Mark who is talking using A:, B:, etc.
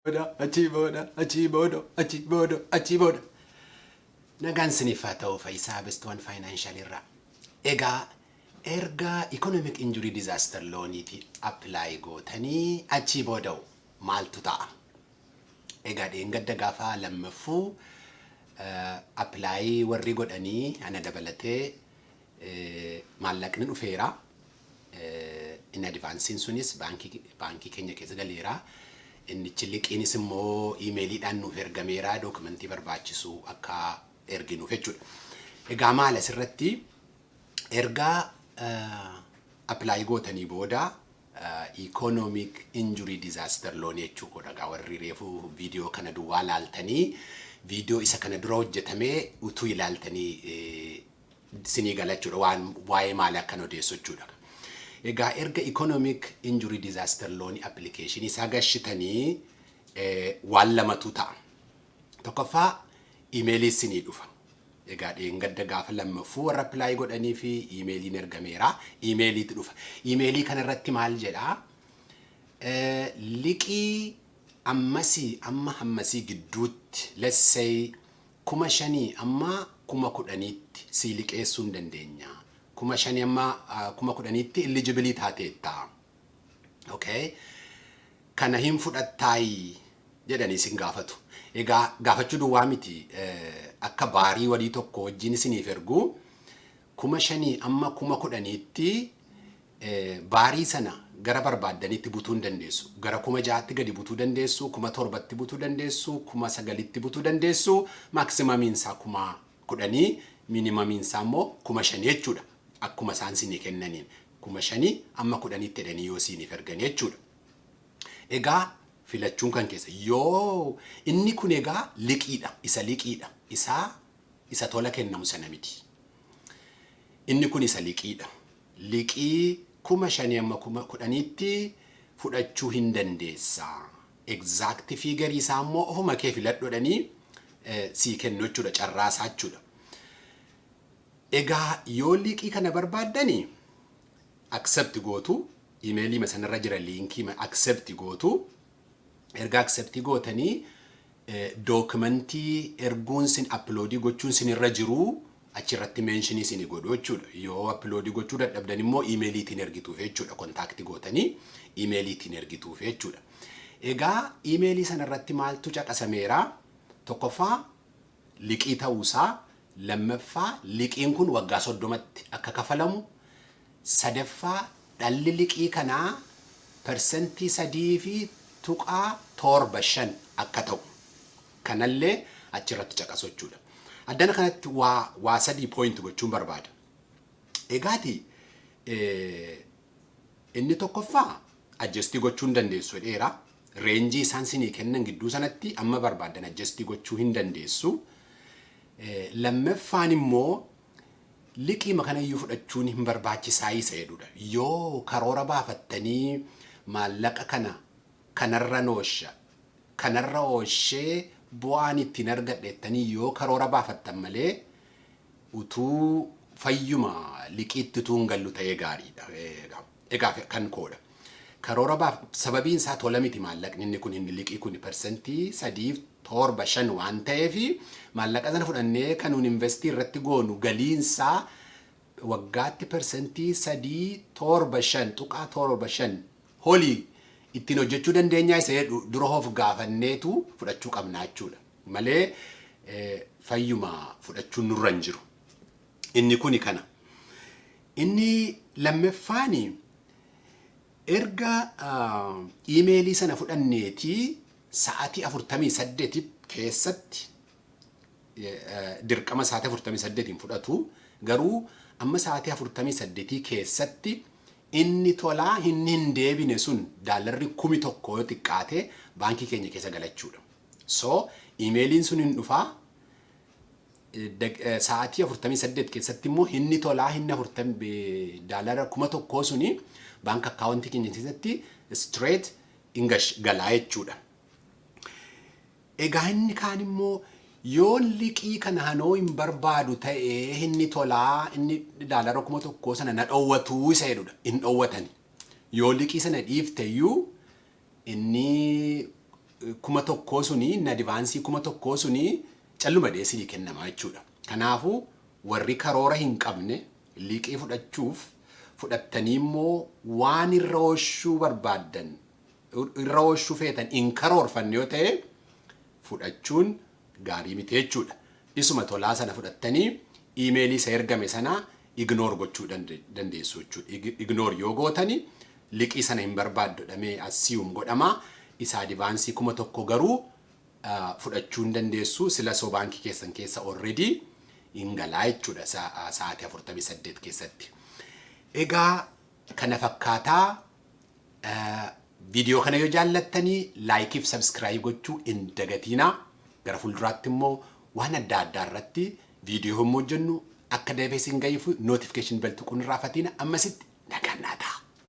A: Booda, achii booda, achii booda, achii booda, achii booda. Nagaan siniif haa ta'u, Faayisaa Best One Financial irraa. Egaa erga Economic Injury Disaster Loaniiti apply gootanii achii booda maaltu ta'a? Egaa dheengadda gaafa lammaffuu apply warri godhanii, ana dabalatee, maallaqni dhufeera. Inni advanceiin sunis baankii keenya keessa galeera. Innichi liqiinis immoo emailiidhaan nuuf ergameera, documentii barbaachisu akka erginuuf jechuudha. Egaa maal asirratti erga apply gootanii booda Economic Injury Disaster Loan jechuudha. Egaa warri reefu viidiyoo kana duwwaa laaltanii, viidiyoo isa kana dura hojjetamee utuu ilaaltanii sinii gala jechuudha, waan waa'ee maalii akkan odeessu jechuudha. Egaa erga Economic Injury Disaster Loan application isaa gashitanii waan lamatu ta'a. Tokkoffaa, emailii sinii dhufa. Egaa dheengadda gaafa lammaffuu warra apply godhanii fi emailiin ergameera. Emailiitu dhufa. Emailii kanarratti maal jedhaa? Liqii ammasii amma hammasii gidduutti, let's say 5,000 amma 10,000tti sii liqeessuu hin dandeenya. 5,000 amma 10,000tti eligible taateetta. Okay? Kana hin fudhattaayi jedhanii isin gaafatu. Egaa gaafachuu duwwaa miti, akka baarii walii tokko wajjin isiniif ergu, 5,000 amma 10,000tti baarii sana gara barbaaddanitti butuu hin dandeessu. Gara 6,000tti gadi butuu dandeessu, 7,000tti butuu dandeessu, 9,000tti butuu dandeessu, maximumiin isaa 10,000, minimumiin isaa immoo 5,000 jechuudha. Akkuma isaan isinii kennaniin 5,000 amma 10tti jedhanii yoo isiniif ergan jechuudha. Egaa filachuun kan keessa yoo inni kun egaa liqiidha. Isa liqiidha. Isa tola kennamu sana miti. Inni kun isa liqiidha. Liqii 5,000 amma 10,000tti fudhachuu hin dandeessa. Exact figureii isaa immoo ofuma kee filadhu jedhanii sii kennu jechuudha, carraasaa jechuudha. Egaa yoo liqii kana barbaaddanii accept gootu, emailii sanarra jira linkii accept gootu. Erga accept gootanii documentii erguun sin uploadii gochuun sin irra jiru achirratti mentionii isin godhu jechuudha. Yoo uploadii gochuu dadhabdan immoo emailiitiin ergituuf jechuudha. Contactii gootanii emailiitiin ergituuf jechuudha. Egaa emailii sanarratti maaltu caqasameera? Tokkoffaa, liqii ta'uusaa, lammaffaa, liqiin kun waggaa 30tti akka kafalamu, sadaffaa, dhalli liqii kanaa 3.75% akka ta'u. Kanallee achirratti caqasu jechuudha. Addana kanatti waa sadii point gochuun barbaada. Egaati inni tokkoffaa adjustii gochuu hin dandeessu dheera. Rangeii isaan sinii kennan gidduu sanatti amma barbaaddan adjustii gochuu hin dandeessu. Lammaffaan immoo liqiima kanayyuu fudhachuun hin barbaachisaa isa jedhudha. Yoo karoora baafattanii maallaqa kana kanarra noosha, kanarra ooshee bu'aan ittiin argadha jettanii yoo karoora baafattan malee, utuu fayyuma liqiitti utuu hin gallu ta'ee gaariidha. Egaa kan koodha. Karoora baaf, sababiin isaa tola miti maallaqni inni kun, inni liqii kun 3.75% waan ta'eef, maallaqa sana fudhannee kan nuun investii irratti goonu galiinsaa waggaatti 3.75% holii ittiin hojjechuu dandeenyaa isa jedhu dura of gaafanneetu fudhachuu qabna jechuudha. Malee fayyuma fudhachuun nurra hin jiru. Inni kuni kana. Inni lammaffaani, erga emailii sana fudhanneetii sa'aatii 48 keessatti, dirqama sa'aatii 48n fudhatu, garuu amma sa'aatii 48 keessatti inni tolaa inni hin deebine sun daalarri 1,000 yoo xiqqaate baankii keenya keessa galachuudha. So emailiin sun hin dhufaa, sa'aatii 48 keessatti immoo inni tolaa inni afurtamii daalara 1,000 suni bank accountii keenya keessatti straight galaa jechuudha. Egaa inni kaan immoo yoo liqii kana hanoo hin barbaadu ta'ee, inni tolaa inni daalara 1,000 sana na dhoowwatuu isa jedhudha. Hin dhoowwatani. Yoo liqii sana dhiifte iyyuu inni 1000 suni, inni advance 1000 suni calluma isinii kennama jechuudha. Kanaafuu warri karoora hin qabne liqii fudhachuuf, fudhattanii immoo waan irra oolchuu barbaaddan, irra oolchuu feetan hin karoorfanne yoo ta'e, fudhachuun gaarii miti jechuudha. Isuma tolaa sana fudhattanii email isa ergame sana ignore gochuu dandeessu jechuudha. Ignore yoo gootani liqii sana hin barbaaddu jedhamee assume godhama. Isa advance 1000 garuu fudhachuu hin dandeessu, sila soo baankii keessan keessa already hin galaa jechuudha sa'aatii 48 keessatti. Egaa kana fakkaataa. Viidiyoo kana yoo jaallattanii like fi subscribe gochuu hin dagatiinaa. Gara fuulduraatti immoo waan adda addaa irratti viidiyoo yommuu hojjennu akka dafee isin gahiif notification bell tuquun irraanfatina. Ammasitti nagaan naa ta'a.